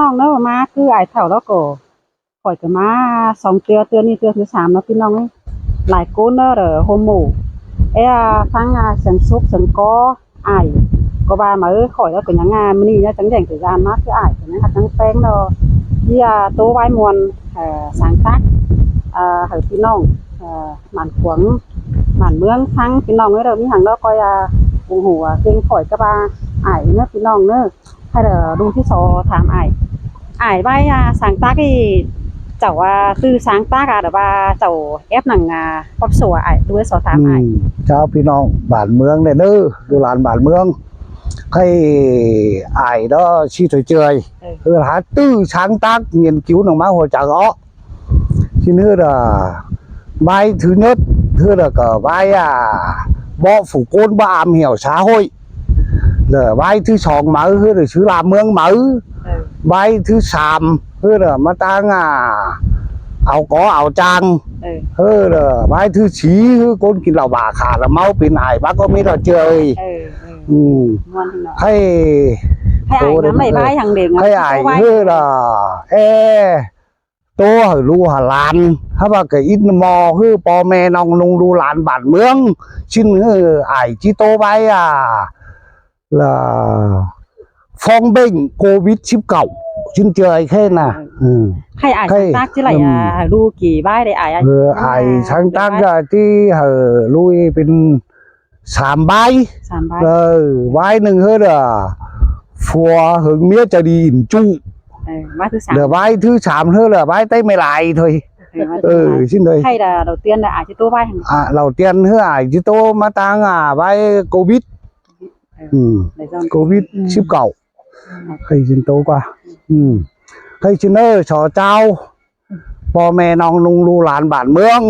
ນ້ອງເນາະ ມາຄືອ້າຍເຖົ້າລາວກໍ ຂ້ອຍກໍມາສອງເທື່ອ ເທື່ອນີ້ເທື່ອທີສາມເນາະພີ່ນ້ອງເອີຍ. ຫຼາຍຄົນເນາະ ໂຮມໂມ ເອີ ຟັງ ອາ ສຽງສົບສຽງກໍ ອ້າຍກໍວ່າມາ ເອີ ຂ້ອຍລາວກໍຍັງ ອາ ມື້ນີ້ຍັງຈັ່ງແດງແຕ່ຢ້ານມາຄືອ້າຍກໍຍັງຮັກຍັງແພງເນາະ ທີ່ ອາ ໂຕໄວ້ມ່ວນ ເອີ ສາງຕັກ ອາ ໃຫ້ພີ່ນ້ອງ ເອີ ບ້ານຂວາງ ບ້ານເມືອງຟັງ ພີ່ນ້ອງເອີຍເດີ. ມີຫຍັງເນາະ ຂ້ອຍ ອາ ບໍ່ຮູ້ວ່າເກັ່ງຂ້ອຍກັບ ອາ ອ້າຍເນາະ ພີ່ນ້ອງເນາະ. ໃຫ້ເດີ ລຸງທີ່ສອຖາມອ້າຍ ອ້າຍໄວ້ ອາ ສາງຕັກນີ້ ເຈົ້າວ່າຊື່ສາງຕັກ ອາ ຫຼືວ່າເຈົ້າແອບໜັງ ອາ ປັບໂຊ ອ້າຍ ລຸງສອຖາມອ້າຍ. ອືມ ເຈົ້າ ພີ່ນ້ອງບ້ານເມືອງແດ່ເດີ ລູກຫຼານບ້ານເມືອງ ໃຫ້ອ້າຍເດີ ຊີ້ຊ່ວຍເຈື່ອຍ ເອີ ເອີ ຫາຊື່ສາງຕັກ ຫຽນກິວໜັງມາຫົວຈັກເອາະ ຊິເຮີດ ໄວ້ຖືເນີດ ເຮີດ ກໍໄວ້ ອາ ເບາະຝູງໂກນ ບໍ່ອາມຫ່ຽວຊາໂຫ້ຍ ແລະ ໄວ້ທີສອງມາ ເຮີດ ຊື່ລາເມືອງມາ ເອີ ໄວ້ທີສາມ ເຮີດ ມາຕັ້ງ ອາ ເອົາກໍເອົາຈາງ ເອີ ເຮີດ ໄວ້ທີສີ່ ຄືຄົນກິນເຫຼົ້າບາຂາລະເມົາ ເປັນອາຍບັກກໍມີເທົ່າເຈີຍ ເອີ ເອີ ອືມ ມ່ວນເນາະ ໃຫ້ ໃຫ້ອາຍນຳໄດ້ໄວ້ຫຍັງເດ້ ໃຫ້ອາຍ ເຮີດ ແອ ໂຕໃຫ້ລູກໃຫ້ຫຼານ ຫາວ່າກະອິດນະໝໍ ຄືພໍ່ແມ່ນ້ອງນຸ່ງລູກຫຼານບ້ານເມືອງ ຊິນ ເອີ ອ້າຍຈິໂຕໄວ້ ອາ ລະ ຟອງເບັ້ງໂຄວິດສິບເກົ້າ ຊິນເຈີຍແຄ່ນະ ເອີ ເອີ ໃຫ້ອາຍ ໃຫ້ ສັງຕັກຊິໄຫຼ ອືມ ອາ ລູກກີບາຍໄດ້ອາຍ ເອີ ອາຍສັງຕັກກະທີ່ໃຫ້ລູກເປັນ ສາມໃບ ສາມໃບ ເອີ ວາຍໜຶ່ງເຮີດ ຜົວເຫິງເມຍຈະດີອິນຈຸ ເອີ ວາຍທີສາມ ເດີ ວາຍທີສາມເຮີດ ວາຍໄຕ້ແມ່ຫຼາຍເທີຍ ເອີ ວາຍທີ ເອີ ສາມ ຊິນເດີຍ ໃຫ້ດາ ເຫຼົ່າຕຽນດາ ອາຈິໂຕວາຍ ອາ ເຫຼົ່າຕຽນເຮີດ ອາຈິໂຕມາຕັ້ງ ອາ ວາຍໂຄວິດ ເອີ ອືມ ໂຄວິດ ອືມ ສິບເກົ້າ ອືມ ໃຫ້ຊິນໂຕກວ່າ ອືມ ໃຫ້ຊິນເດີ ຊໍເຈົ້າ ພໍ່ແມ່ນ້ອງນຸ່ງລູກຫຼານບ້ານເມືອງ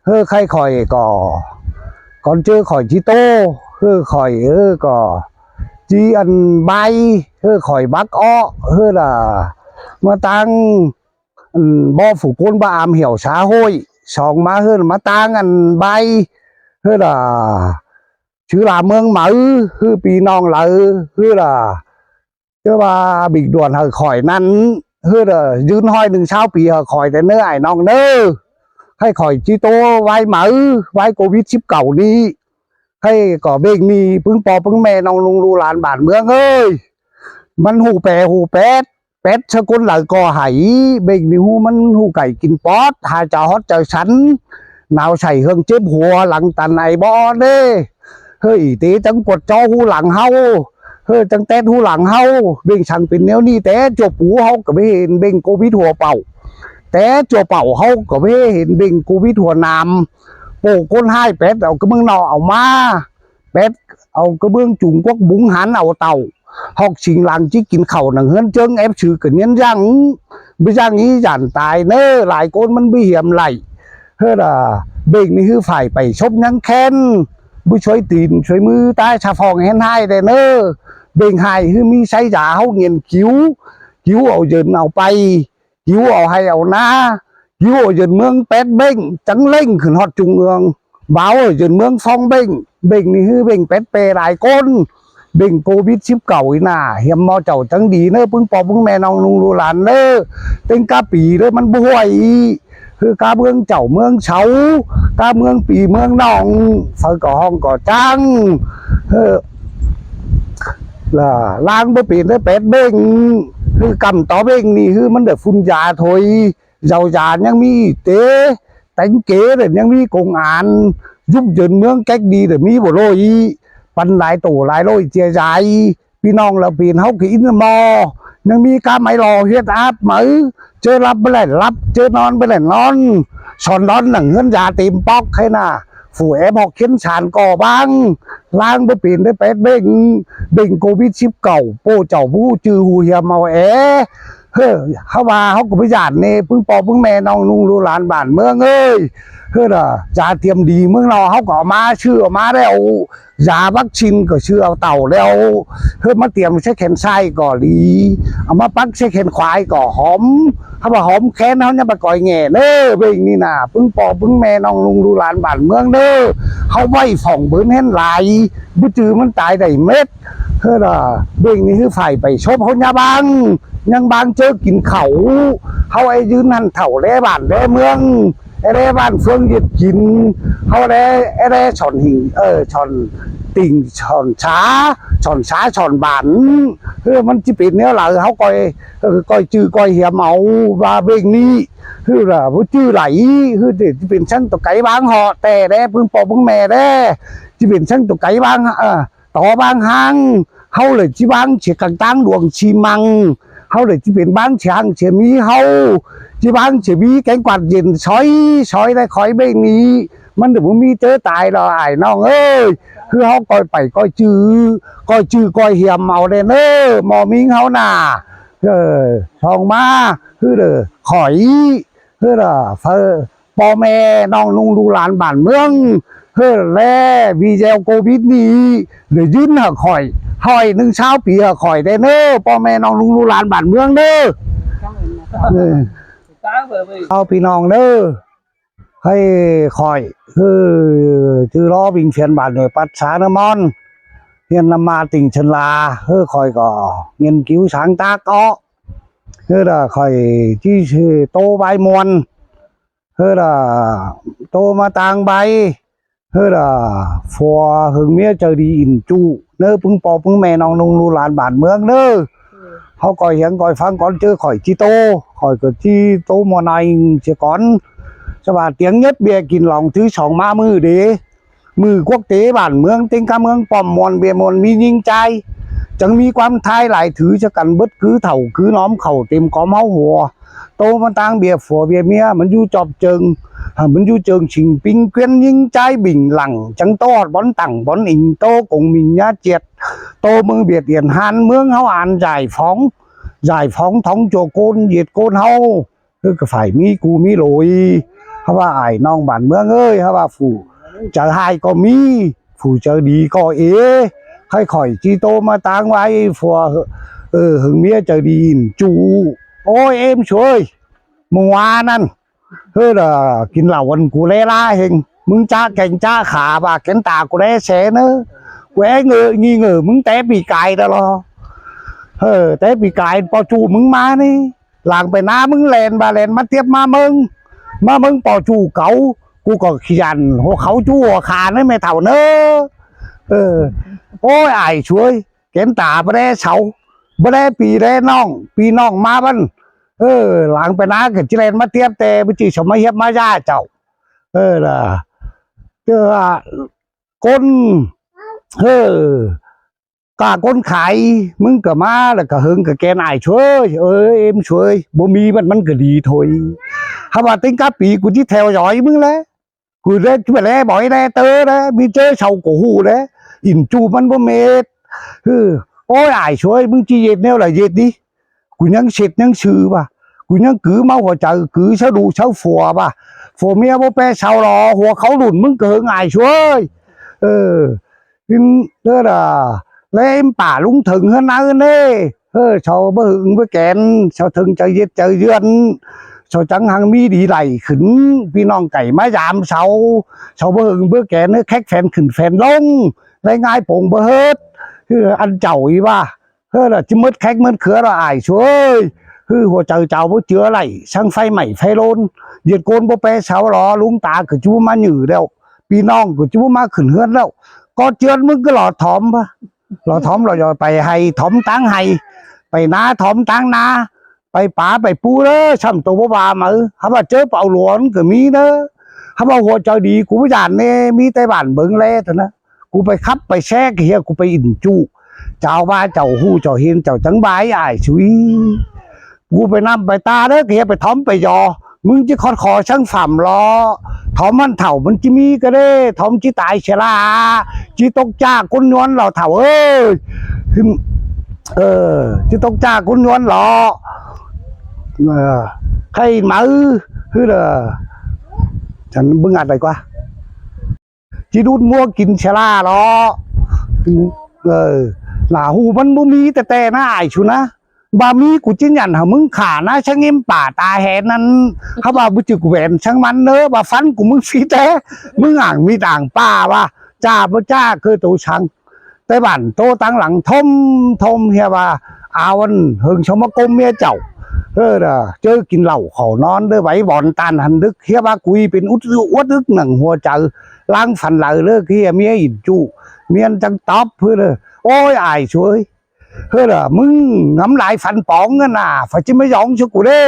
ເຮີ ໃຄຂ້ອຍກໍ ກ່ອນເຈີຂ້ອຍຈິໂຕ ເຮີ ຂ້ອຍ ເອີ ກໍຈີອັນບາຍ ເຮີ ຂ້ອຍບັກເອາະ ເຮີ ລະ ມາຕັ້ງ ອັນ ບໍ່ຟູກົນ ບໍ່ອາມຫ່ຽວຊາໂຫ້ຍ ສອງມາ ເຮີ ມາຕັ້ງອັນບາຍ ເຮີ ລະ ຊື່ລາເມືອງໃໝ ເຮີ ປີນ້ອງເລີ ເຮີ ລະ ເຈົ້າວ່າບິກດ່ວນໃຫ້ຂ້ອຍນັ້ນ ເຮີ ລະ ຢືນຮ້ອຍໜຶ່ງຊາວປີໃຫ້ຂ້ອຍແດ່ເນີ ອ້າຍນ້ອງເນີ ໃຫ້ຂ້ອຍຈິໂຕໄວໃໝ ໄວໂຄວິດສິບເກົ້ານີ້ ໃຫ້ກໍເບັ້ງນີ້ ປຶງພໍ່ປຶງແມ່ ນ້ອງລຸງລູກຫຼານບ້ານເມືອງເອີຍ ມັນຮູ້ແປຮູ້ແປດ ແປດສະກົນຫຼາຍກໍໃຫ້ ເບັ້ງນີ້ຮູ້ມັນຮູ້ໄກ່ກິນປອດ ຫາຈາຮອດຈາສັນ ໜາວໃສ່ເຄື່ອງເຈັບຫົວ ຫຼັງຕັນໄອບໍ່ອອນເດ້ ເຮີ ອີເຕຈັ່ງປວດຈໍ້ຫູຫຼັງເຮົາ ເຮີ ຈັ່ງແຕດຫູຫຼັງເຮົາ ເບັ້ງສັງເປັນແນວນີ້ ແຕ່ຈົວປູເຮົາກໍບໍ່ເຫັນເບັ້ງໂຄວິດຫົວເປົ່າ ແຕ່ຈົວເປົ່າເຮົາກໍບໍ່ເຫັນເບັ້ງໂຄວິດຫົວໜາມ ໂປ້ກົ້ນຮ້າຍແປດເອົາກະເມືອງນອກເອົາມາ ແປດເອົາກະເບື້ອງຈຸງກວກບຸງຫັນເອົາເຕົາ ຮອກສິງຫຼັງຈິກກິນເຂົ້າໜັງເຮືອນເຈິງແອບຊື່ກະນຽນຍັງ ບໍ່ຍັງອີ່ຢ້ານຕາຍເນີ ຫຼາຍຄົນມັນບໍ່ຫຽມໄຫຼ ເຮີດາ ເບັງນີ້ຄືຝ່າຍໄປຊົບຍັງແຄ້ນ ບໍ່ຊ່ວຍຕີນຊ່ວຍມືຕາຍຊະຟອງແຮນຮ້າຍແດ່ເນີ ເບັງຮ້າຍຄືມີໄຊຢາເຮົາງຽນກິວ ກິວເອົາເຢິນເອົາໄປ ກິວເອົາໄຮ່ເອົານາ ກິວເອົາເຢິນເມືອງແປດເບັງ ຈັ່ງເລັ່ງຂຶ້ນຮອດຈຸງເອືອງ ບາວເອີ້ຍເຢິນເມືອງຟອງເບັງ ເບັງນີ້ຄືເບັງແປດເປຫຼາຍກົ້ນ ເບັງໂຄວິດສິບເກົ້າອີ່ໜ້າ ຮຽມໝໍເຈົ້າຈັ່ງດີເນີ ປຶງພໍ່ປຶງແມ່ນ້ອງນຸ່ງລູກຫຼານເນີ ເຕັງກາປີເດີ ມັນບໍ່ຮວຍອີ່ ຄືກາເມືອງເຈົ້າເມືອງເຊົາ ກາເມືອງປີເມືອງນ້ອງ ເຝົ້າກໍຫ້ອງກໍຈັງ ເອີ ລະ ລ້າງບໍ່ເປັນເດີແປດເບັງ ຄືກຳຕໍ່ເບັງນີ້ ຄືມັນໄດ້ຝຸ່ນຢາໂທຍ ເຍົາຢານຍັງມີເຕ ແຕງເກເດີຍັງມີກົງອານ ຍຸບເຢິນເມືອງແກັກດີເດີມີບໍ່ໂລຍ ປັນຫຼາຍໂຕຫຼາຍໂລຍເຈຍຢາຍ ພີ່ນ້ອງລາວເປັນເຮົາກະອິນໝໍ ຍັງມີກາໄມລໍເຮັດອາບໄໝ ເຈີຫຼັບບໍ່ແລ່ນຫຼັບ ເຈີນອນບໍ່ແລ່ນນອນ ສອນດອນໜັງເຮືອນຢາເຕັມປອກໃຄນາ ຟູແອບຮອກເຂັນສານກໍບາງ ລ້າງບໍ່ເປັນໄດ້ແປດເບັງ ເບັງໂຄວິດສິບເກົ້າ ໂປ້ເຈົ້າຜູ້ຈື່ຫູຮຽມເອົາແອ ເຮີ ເຮົາວ່າເຮົາກໍບໍ່ຢ້ານເນ ປຶງພໍ່ປຶງແມ່ນ້ອງນຸ່ງລູກຫຼານບ້ານເມືອງເອີຍ ເຮີລະ ຢາຕຽມດີເມືອງນອກເຮົາກໍເອົາມາ ຊື້ເອົາມາແລ້ວ ຢາວັກຊິນກໍຊື້ເອົາເຕົາແລ້ວ ເຮີມາຕຽມໃສ່ແຂນຊ້າຍກໍດີ ເອົາມາປັກໃສ່ແຂນຂວາກໍຫອມ ເຮົາວ່າຫອມແຂນເຮົາຍັງບໍ່ກ່ອຍແງ່ເນີ ເບັງນີ້ນະ ປຶງພໍ່ປຶງແມ່ນ້ອງນຸ່ງລູກຫຼານບ້ານເມືອງເນີ ເຮົາໄວ້ຝອງເບິ່ງແຮງຫຼາຍ ບໍ່ຈື່ມັນຕາຍໄດ້ເມັດ ເຮີລະ ເບັງນີ້ຄືຝ່າຍໄປຊົບເຮົາຍາບັງ ຍັງບາງເຈີກິນເຂົ້າ. ເຮົາໄອ້ຢືນຫັ້ນເຖົ້າແລບ້ານແລເມືອງ ແລບ້ານເຟືອງເຮັດກິນ. ເຮົາແລ ແລສອນຫິງ ເອີ ສອນຕິ່ງ ສອນສາ ສອນສາ ສອນບານ. ເອີ ມັນຊິເປັນແນວໃດ ເຮົາກອຍ ເອີ ກອຍຈື່ກອຍຫຽມເອົາວ່າເວງນີ້ ຄືລະບໍ່ຈື່ໄຫຼ ຄືຊິເປັນຊັ້ນຕົວໄກວາງເຫາະແຕ່ແລ ປຶງພໍ່ປຶງແມ່ແລ ຊິເປັນຊັ້ນຕົວໄກວາງ ເອີ ຕໍ່ບາງຮ່າງ ເຮົາເລີຍຊິວາງເສຍກາງຕາງຫຼວງຊີມັງ ເຮົາເລີຍຊິເປັນບາງເສຍຮັ່ງເສຍມີ ເຮົາຊິວາງເສຍມີແກງກວາດເຢັນ ຊອຍ ຊອຍໄດ້ຄອຍເບງນີ້ ມັນເລີຍບໍ່ມີເຈີຕາຍດອກອ້າຍນ້ອງເອີຍ. ຄືເຮົາກອຍໄປກອຍຈື່ ກອຍຈື່ກອຍຫຽມເອົາແດ່ເນີ ໝໍມິງເຮົານາ ເອີ ຊ່ອງມາ ຄືເດີ ຂ້ອຍ ເຮີລະ ເຟີ ພໍ່ແມ່ນ້ອງນຸ່ງລູກຫຼານບ້ານເມືອງ ເຮີແລ ວີແວວໂຄວິດນີ້ ໄດ້ຢືນໃຫ້ຂ້ອຍ ຮ້ອຍໜຶ່ງຊາວປີໃຫ້ຂ້ອຍແດ່ເນີ ພໍ່ແມ່ນ້ອງນຸ່ງລູກຫຼານບ້ານເມືອງເດີ ເອີ ເອົາພີ່ນ້ອງເດີ ໃຫ້ຂ້ອຍ ເຮີ ຈື່ລໍວິງຊຽນບ້ານໜ່ວຍປັດສານະມອນ ຮຽນນຳມາຕິ່ງເຊີນລາ ເຮີ ຂ້ອຍກໍງຽນກິວສາງຕາກເອາະ ເຮີລະ ຂ້ອຍຈີ່ຊື່ໂຕບາຍມ່ວນ ເຮີລະ ໂຕມາຕ່າງໃບ ເຮີລະ ຜົວເຫິງເມຍໃຈດີອິນຈຸ ເນີ ປຶງພໍ່ປຶງແມ່ນ້ອງນຸ່ງລູກຫຼານບ້ານເມືອງເນີ ເຮົາກອຍຫຽງກອຍຟັງກ່ອນເຈີຂ້ອຍຈີ່ໂຕ ຂ້ອຍກໍຈີ່ໂຕໝໍນາຍເສຍກ່ອນ ສະບາດຕຽງເຫຍີດເບຍກິນຫຼອງຖືສອງມາມື້ເດ ມື້ກວກເຕບ້ານເມືອງເຕັງກາເມືອງປ້ອມມ່ວນເບຍມ່ວນມີຍິງຈາຍ ຈັ່ງມີຄວາມທ້າຍຫຼາຍຖືສະກັນເບິດຄືເຖົ້າຄືໜອມເຂົ້າເຕັມກອມເຮົາຫົວ ໂຕມາຕ່າງເບຍຜົວເບຍເມຍ ມັນຢູ່ຈອບເຈິງ ມັນຢູ່ເຈິງຊິງປິງກວຽນຍິງຈາຍບິງຫຼັງ ຈັ່ງໂຕຮອດບ່ອນຕັ້ງບ່ອນອີງ ໂຕກົງມິງຍາຈຽດ ໂຕເມືອງບຽດອຽນຮານ ເມືອງເຮົາອານຢາຍຟອງ ຢາຍຟອງທ້ອງຈົວໂກນຢຽດໂກນເຮົາ ຄືກະຝາຍມີກູມີໂຫຼຍ ເຮົາວ່າອ້າຍນ້ອງບ້ານເມືອງເອີຍ ເຮົາວ່າຜູ້ໃຈຮ້າຍກໍມີ ຜູ້ໃຈດີກໍເອ ໃຫ້ຂ້ອຍຈີ່ໂຕມາຕ່າງໄວ້ ຜົວ ເອີ ເຫິງເມຍໃຈດີອິນຈູ ໂອ້ຍ ເອມສວຍ ມື້ວານນັ້ນ ເຮີລະ ກິນເຫຼົ້າອັນກູແລລາເຮັງ ມຶງຈະແກງຈະຂາວ່າແກນຕາກູແລແຊເນີ ກູແອເງີງີເງີ ມຶງແຕ່ປີກາຍດະລອ ເຮີ ແຕ່ປີກາຍປໍຈູ່ມຶງມານີ້ ຫຼາງໄປນາມຶງແລ່ນບາແລ່ນມາຕຽບມາເມີງ ມາເມີງປໍຈູ່ເກົາ ກູກໍຂະຫຍັນຫົວເຂົາຈູ່ຫົວຂາເນີແມ່ເຖົ້າເນີ ເອີ ໂອ້ຍ ອ້າຍສວຍ ແກນຕາບໍ່ແລເຊົາ ບໍ່ແລພີ່ແລນ້ອງ ພີ່ນ້ອງມາບັນ ເອີ ຫຼາງໄປນາກໍຊິແລ່ນມາຕຽບແຕ່ບໍ່ຈິສມາຮຽບມາຢາເຈົ້າ ເອີລະ ເຈົ້າ ຄົນ ເຮີ ກາຄົນຂາຍ ມຶງກໍມາ ແລ້ວກໍເຫິງກໍແກ່ນອ້າຍສວຍ ເອີ ເອັມສວຍ ບໍ່ມີມັນ ມັນກໍດີໂທຍ ຫາວ່າເຕັງກະປີ ກູຊິແຖວຢອຍມຶງແຫຼະ ກູແລ ແລບ່ອຍແລເຕີແລ ມີເຈີເຊົາກໍຮູ້ແລ ອິນຈູມັນບໍ່ເມັດ ເຮີ ໂອ້ຍ ອ້າຍສວຍ ມຶງຊິເຮັດແນວໃດເຮັດດີ ກູຍັງເຊັດຍັງຊື່ວ່າ ກູຍັງກືມາຫົວໃຈ ກືຊະດູຊະຜົວວ່າ ຜົວເມຍບໍ່ແປເຊົາຫຼໍ ຫົວເຂົາລຸ້ນມຶງກໍເຫິງອ້າຍສວຍ ເອີ ກິນເດີດາ ແລມປ່າລຸງເຖິງເຮືອນນາເອີເນ ເຮີ ເຊົາບໍ່ຫຶງບໍ່ແກນ ເຊົາເຖິງໃຈເຢັດໃຈເຍືອນ ເຊົາຈັ່ງຮັ່ງມີດີໄຫຼຂຶ້ນ ພີ່ນ້ອງໄກ່ມາຢາມເຊົາ ເຊົາບໍ່ຫຶງບໍ່ແກນ ແຄກແຟນຂຶ້ນແຟນລົງ ໄດ້ງ່າຍໂປງບໍ່ເຮີດ ເຮີ ອັນເຈົ້າອີວ່າ ເຮີລະ ຈະໝົດແຂກໝົດເຄືອລະອ້າຍສວຍ ເຮີ ຫົວໃຈເຈົ້າບໍ່ເຈືອໄຫຼ ຊັ່ງໄຟໄໝ້ໄຟໂລນ ຢຽດໂກນບໍ່ແປເຊົາຫຼໍ ລຸງຕາກໍຈະບໍ່ມາຫຍື້ແລ້ວ ພີ່ນ້ອງກໍຈະບໍ່ມາຂຶ້ນເຮືອນແລ້ວ ກໍເຈື່ອນມຶງກໍຫຼໍ່ຖອມ ຫຼໍ່ຖອມຫຼໍ່ຢອຍ ໄປໄຮ່ຖອມຕາງໄຮ່ ໄປນາຖອມຕາງນາ ໄປປາໄປປູເດີ ຊ້ຳໂຕບໍ່ວ່າເໝີ ຫາວ່າເຈີປາວຫຼວນກໍມີເດີ ຫາວ່າຫົວໃຈດີ ກູບໍ່ຢ້ານແນ່ ມີແຕ່ບ້ານເບິ່ງແລເທົ່ານັ້ນ ກູໄປຂັບໄປແຊກເຮຍ ກູໄປອິນຈຸ ເຈົ້າວ່າເຈົ້າຮູ້ເຈົ້າເຫັນ ເຈົ້າຈັ່ງບາຍອ້າຍສວຍ ກູໄປນຳໄປຕາເດີ ເຮຍໄປຖອມໄປຢໍ ມຶງຈະຂອດຂໍສັງຝາມຫຼໍ ຖອມມັນເຖົ້າມັນຈະມີກະເດ້ ຖອມຈະຕາຍເສຍລະ ຈະຕົກຈາກຄົນຍວນຫຼໍ ເຖົ້າເອີຍ ເອີ ຈະຕົກຈາກຄົນຍວນຫຼໍ ເອີ ໃຄເໝີ ຄືເດີ ສັນເບິ່ງອັດໄດ້ກວ່າ ຈີດູດງົວກິນເຊລາເນາະ ເອີ ໜ້າຫູມັນບໍ່ມີແຕ່ແຕ່ນະ ອ້າຍຊຸນະ ບາມີກູຈິນຢັນຫາມຶງຂ້ານະ ຊະເຫງມປ່າຕາແຫນນັ້ນ ເຂົາວ່າບໍ່ຈຶກແຫວນຊ່າງມັນເນີ ວ່າຟັນກູມຶງຟີແຕ່ ມຶງອ່າງມີດອ່າງປ່າວ່າ ຈ້າບໍ່ຈ້າຄືໂຕຊ່າງ ແຕ່ບ້ານໂຕຕັ້ງຫຼັງທົມ ທົມເຮຍວ່າ ອາວອັນເຫິງຊະມາກົມເມຍເຈົ້າ. ເອີ ເຈີກິນເຫຼົ້າເຂົ້ານອນເດີ ໄວ້ບ່ອນຕານຫັນດຶກ ເຮຍວ່າກຸຍເປັນອຸດອວດອຶກໜັງຫົວໃຈ ລາງຝັນຫຼາຍເລີກເຮຍເມຍອິນຈູ ເມຍຈັ່ງຕອບເຮີເດີ. ໂອ້ຍ ອາຍສວຍ ເຮີເດີ ມຶງງຳຫຼາຍຝັນປອງຫັ້ນນາ ໃຜຊິມາຢອງຊະກູເດ້.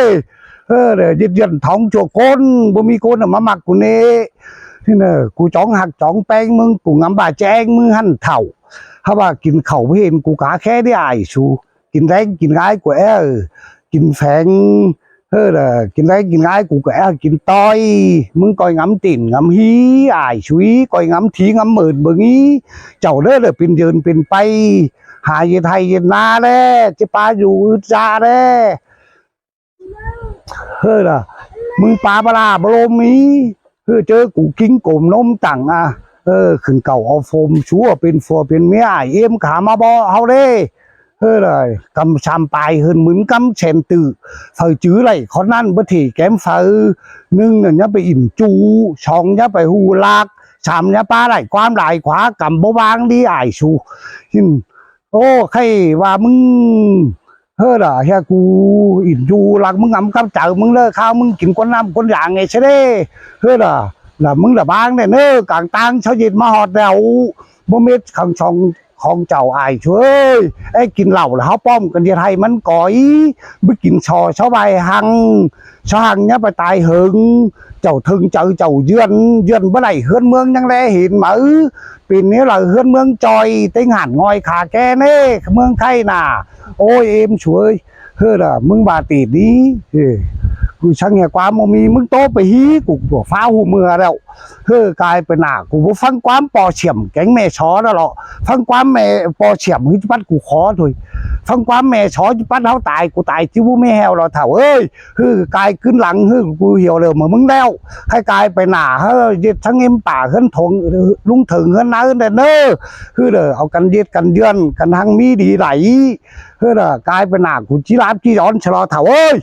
ເຮີເດີ ຢ້ຽນຢຽນທ້ອງຊົ່ວຄົນ ບໍ່ມີຄົນມາມັກກູເນ ນີ້ເດີ ກູຈອງຮັກຈອງແປງມຶງ ກູງຳບາແຈ້ງມຶງຫັ້ນເຖົ້າ. ຫາວ່າກິນເຂົ້າບໍ່ເຫັນກູກາແຄ່ໄດ້ອາຍສູ ກິນແລງກິນງາຍກູແອ ກິນແຟງ ເຮີເດີ ກິນແລງກິນງາຍກູກະແອ ກິນຕ້ອຍ ມຶງກ່ອຍງຳຕີນງຳຮີ ອາຍຊຸຍ ກ່ອຍງຳຖີງຳເມີນເບິ່ງອີ ເຈົ້າເດີ ເດີ ເປັນເຢິນເປັນໄປ ຫາເຮັດໄຮ່ເຮັດນາແລ ຈະປາຢູ່ອຶດຈາແລ. ເຮີລະ ມຶງປາບາລາບໍ່ລົມມີ ເຮີເຈີກູກິງໂກມນົມຕັງອາ ເຮີຂຶ້ນເກົ່າເອົາໂຟມຊົ່ວເປັນຜົວເປັນເມຍ ອ້າຍເອັມຂາມາບໍ່ເຮົາເດ້. ເຮີລະ ກຳຊຳປາຍເຮີນໝືນກຳແສນຕື້ ເຝີຈື່ໄຫຼຄອນນັ້ນບໍ່ເຖແກມເຝີ ໜຶ່ງນະຢ່າໄປອິນຈູ ສອງຢ່າໄປຮູ້ລັກ ສາມຢ່າປາໄຫຼຄວາມຫຼາຍຂວາກຳບໍ່ວາງດີອາຍຊູ ໂອ້ ໃຄ່ວ່າມຶງ ເຮີລະ ເຮຍກູອິນຢູ່ຫຼັງມຶງອຳກັບເຈົ້າມຶງເລີ ຂ້າວມຶງກິນກວນນ້ຳກວນຢາງໄງຊະເດ້ ເຮີລະ ລະມຶງລະບາງແດ່ເນີ ກາງຕ່າງຊາວເຢັນມາຮອດແລ້ວ ບໍ່ເມັດຂັງຊ່ອງຂອງເຈົ້າອາຍຊ່ວຍ ໄອ້ກິນເຫຼົ້າລະເຮົາປ້ອມກັນເຮັດໃຫ້ມັນກ່ອຍ ບໍ່ກິນຊໍຊາວໃບຫັງ ຊາຫັງຢ່າໄປຕາຍເຫິງ ເຈົ້າເຖິງເຈົ້າເຈົ້າເຍືອນ ເຍືອນບໍ່ໄດ້ເຮືອນເມືອງຍັງແລເຫັນໄໝ ເປັນແນວໃດເຮືອນເມືອງຈ່ອຍ ແຕ່ງຫານງ່ອຍຂາແກ່ເນ ເມືອງໄທນາ ໂອ້ຍ ເອັມສວຍ ເຮີລະ ມຶງບາຕີດນີ້ ເອີ ກູຊ່າງເຫຍຄວາມບໍ່ມີ ມຶງໂຕໄປຫີ ກູຟ້າວຫູເມືອແລ້ວ ເຮີກາຍໄປໜ້າ ກູບໍ່ຟັງຄວາມປໍສຽມແກງແມ່ຊໍແລ້ວເລາະ ຟັງຄວາມແມ່ປໍສຽມ ຫືອຈະປັດກູຂໍໂດຍ ຟັງຄວາມແມ່ຊໍຈະປັດເຮົາຕາຍ ກູຕາຍຈິບໍ່ມີແຮວແລ້ວເຖົ້າເອີຍ ເຮີກາຍຄືນຫຼັງ ເຮີກູຫ່ຽວເລີມເມືອມຶງແລ້ວ ໃຫ້ກາຍໄປໜ້າ ເຮີເຮັດທັງເອັມປ່າເຮືອນຖົງ ລຸງເຖິງເຮືອນນາເດີ ເຮີເດີ ເອົາກັນເຮັດກັນເຍືອນກັນຮັ່ງມີດີໄດ ເຮີເດີ ກາຍໄປໜ້າ ກູຈີລາບຈີດອນຊະລອເຖົ້າເອີຍ.